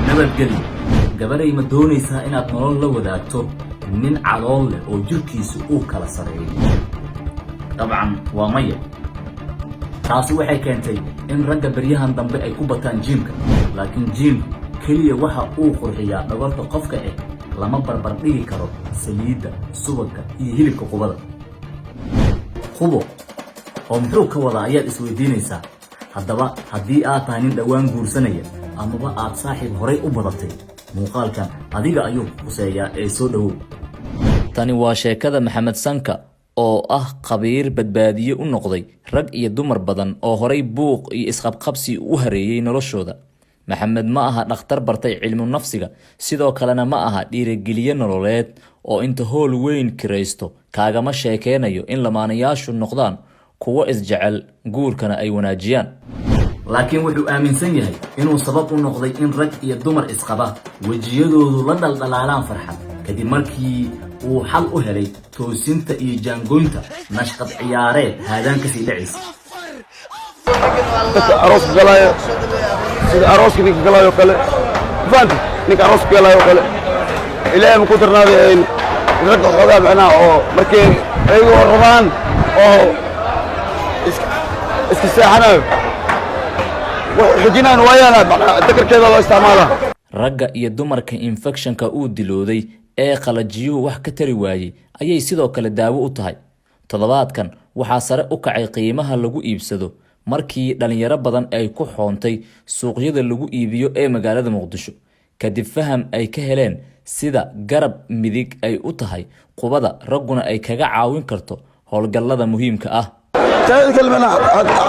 Nabadgelyo. Gabaray, ma doonaysaa inaad nolol la wadaagto nin calool leh oo jirkiisu uu kala sareeyo? Dabcan waa maya. Taasi waxay keentay in ragga beryahan dambe ay ku bataan gym-ka, laakiin gym-ku keliya waxa uu qurxiyaa dhogorta qofka lama barbar dhigi karo saliidda, subagga iyo hilibka qubada. Qubo oo muxuu ka wadaa, ayaad isweydiinaysaa. Haddaba, haddii aad tahay nin dhowaan guursanaya amaba aad saaxiib horay u badatay, muuqaalkan adiga ayuu quseeyaa ee soo dhowow. Tani waa sheekada Maxamed Sanka oo ah khabiir badbaadiye u noqday rag iyo dumar badan oo horay buuq iyo isqabqabsi u hareeyey noloshooda. Maxamed ma aha dhakhtar bartay cilmu nafsiga, sidoo kalena ma aha dhiirigeliye nololeed oo inta hool weyn kiraysto kaagama sheekeynayo in lamaanayaashu noqdaan kuwo isjecel, guurkana ay wanaajiyaan. Laakiin wuxuu aaminsan yahay inuu sabab u noqday in rag iyo dumar isqaba wejiyadoodu la dhaldhalaalaan farxad, kadib markii uu xal u helay toosinta iyo jaangoynta nashqad ciyaareed haadaan kasii dhacaysa. Dadka arooska galaayo, sida arooska ninka galaayo kale, fahanti, ninka arooska galaayo kale, Ilaahay ma ku darnaaday, ragga xoogaa macnaha oo markay ayagoo rabaan oo iska seexanayo xujinaan waayaan, macnaha dakarkeeda loo isticmaalaa. Ragga iyo dumarka infekshanka uu dilooday ee qalajiyuhu wax ka tari waayey ayay sidoo kale daawo u tahay. Toddobaadkan waxaa sare u kacay qiimaha lagu iibsado markii dhalinyaro badan ay ku xoontay suuqyada lagu iibiyo ee magaalada Muqdisho, kadib faham ay ka heleen sida garab midig ay u tahay qubada, ragguna ay kaga caawin karto howlgallada muhiimka ah. Taada kale mana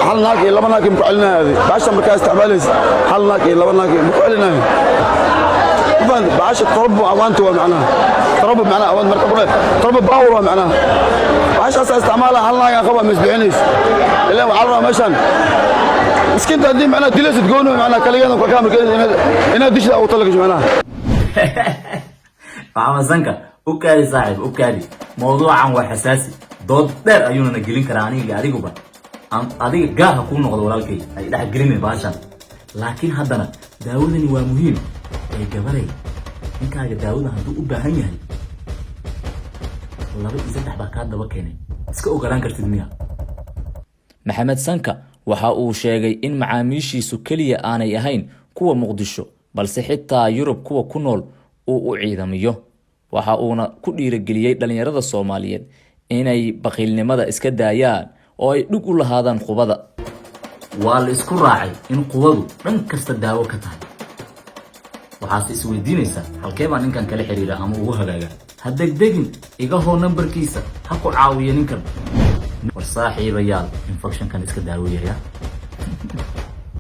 hal naag iyo laba naag ma ku celinaayo. Baasha markaa isticmaalaysa, hal naag iyo laba naag ma ku celinaayo. Ma fahanti? Baasha torobo awaanta waa macnaha torobo, macnaha awaan marka ku torobo power waa macnaha baashaasaa isticmaala. Hal naagaan qaba ma isbixinaysa, ilaan waxaa la rabaa meeshaan miskiinta haddii macnaha dilaysid gooni, macnaha kaligeeda ku kaa inaad dishda ugu talagasho macnaha. Maxamed Sanka, u kaadi saaxiib, u kaadi. Mawduucan waa xasaasi, dood dheer ayuuna na gelin karaa. Aniga adiguba adiga gaar ha kuu noqdo, walaalkay, ay dhex gelinin baashan. Laakiin haddana daawadani waa muhiim ee gabaray, ninkaaga daawada hadduu u baahan yahay, laba iyo saddex baa kaa daba keenay, iska ogolaan kartid miya? Maxamed Sanka waxa uu sheegay in macaamiishiisu keliya aanay ahayn kuwa Muqdisho, balse xitaa Yurub kuwa ku nool uu u ciidamiyo. Waxa uuna ku dhiirigeliyey dhalinyarada Soomaaliyeed inay baqiilnimada iska daayaan oo ay dhug u lahaadaan qubada. Waa la isku raacay in qubadu dhan kasta daawo ka tahay. Waxaase isweydiinaysaa, halkee baa ninkan kala xiriira ama ugu hagaaga? Ha degdegin, iga hoo nambarkiisa, ha ku caawiyo ninkan. War saaxiibayaal, infectionkan iska daaweeyaya.